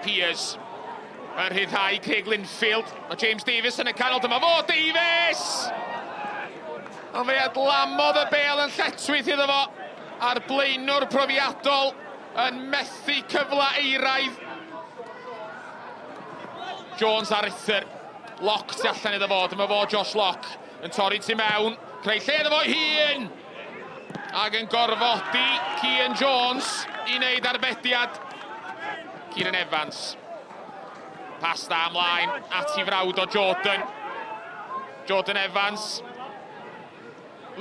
Pears yn rhyddhau Craig Linfield. Mae James Davies yn y canol, dyma fo, Davies! Ond fe adlamodd y bel yn lletchwith iddo fo, a'r blaenwr profiadol yn methu cyfle eiraidd. Jones ar Uthr. Locke tu allan iddo fo, dyma fo Josh Locke yn torri tu mewn, creu lle iddo fo'i hun! Ac yn gorfodi Cian Jones i wneud arbediad. Kieran Evans. Pas da ymlaen at i frawd o Jordan. Jordan Evans.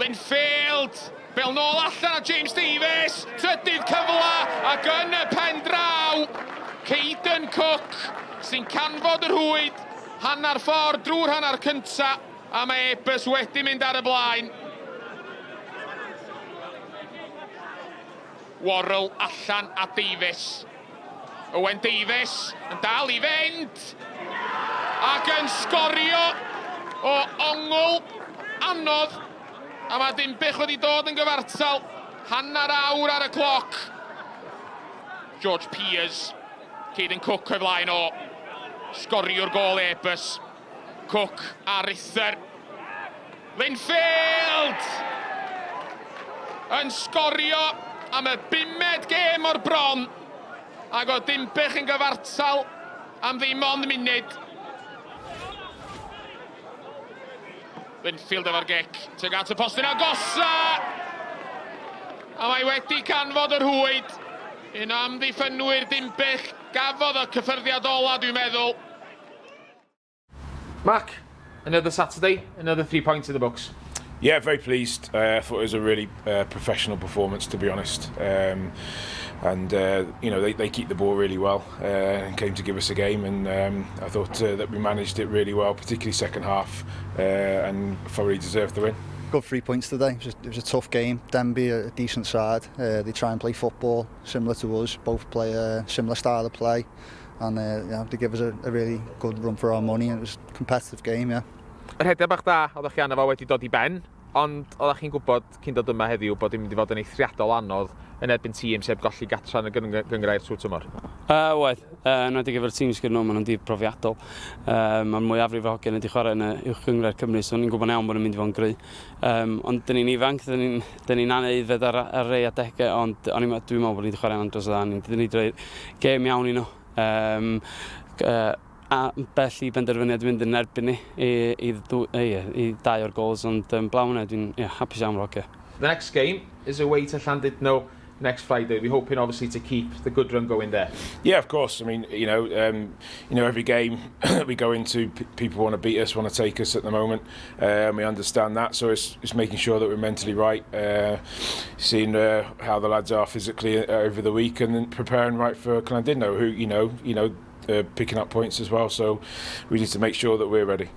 Linfield! Bel nôl allan a James Davies! Trydydd cyfle ac yn y pen draw, Caden Cook sy'n canfod y rhwyd hanner ffordd drwy'r hanner cynta a mae Airbus wedi mynd ar y blaen. Worrell allan a Davies. Owen Davies yn dal i fynd ac yn sgorio o ongl anodd a mae Dinbych wedi dod yn gyfartal hanner awr ar y cloc. George Pears, Caden Cook o'i flaen o, sgoriwr gôl Airbus. Cook a Rither. Linfield! Yn sgorio am y bumed gêm o'r bron ac o Dinbych yn gyfartal am ddim ond munud. Linfield efo'r gic tuag at y postyn agosa! A mae wedi canfod y rhwyd. Un o amddiffynwyr Dinbych gafodd y cyffyrddiad ola dwi'n meddwl. Mark, another Saturday, another three points in the books. Yeah, very pleased. I thought it was a really professional performance, to be honest. And you know, they, they keep the ball really well and came to give us a game. And I thought that we managed it really well, particularly second half, and thoroughly deserved the win. Good 3 points today. It was a tough game. Denby, a decent side. They try and play football similar to us. Both play a similar style of play. And yeah, they give us a really good run for our money. And it was a competitive game, yeah. Yr rhediad bach da oeddech chi arno fo wedi dod i ben, ond oeddech chi'n gwybod cyn dod yma heddiw bod hi'n mynd i fod yn eithriadol anodd yn erbyn tîm sydd heb golli gatra yn y gynghrair trwy tymor? Oedd, yn enwedig efo'r tîm sgyn nhw, maen nhw'n dîm profiadol. Mae'r mwyafrif o hogiau wedi chwarae yn y uwch gynghrair Cymru, so ni'n gwybod iawn bod nhw'n mynd i fod yn gry. Ond dyn ni'n ifanc, dyn ni'n ni aeddfed ar rei adegau, ond o'n i'n dwi'n meddwl bod ni wedi chwarae'n andros o dda, ni wedi rhoi gêm iawn i nhw. A bell i benderfyniad mynd yn erbyn ni i dau o'r goals, ond blaw hwnna, dwi'n yeah, hapus iawn o'r hogiau. The next game is away to Llandudno next Friday. We're hoping obviously to keep the good run going there. Yeah, of course. I mean, every game we go into, people want to beat us, want to take us at the moment. We understand that, so it's making sure that we're mentally right, seeing how the lads are physically over the week, and then preparing right for Llandudno, who picking up points as well. So we need to make sure that we're ready.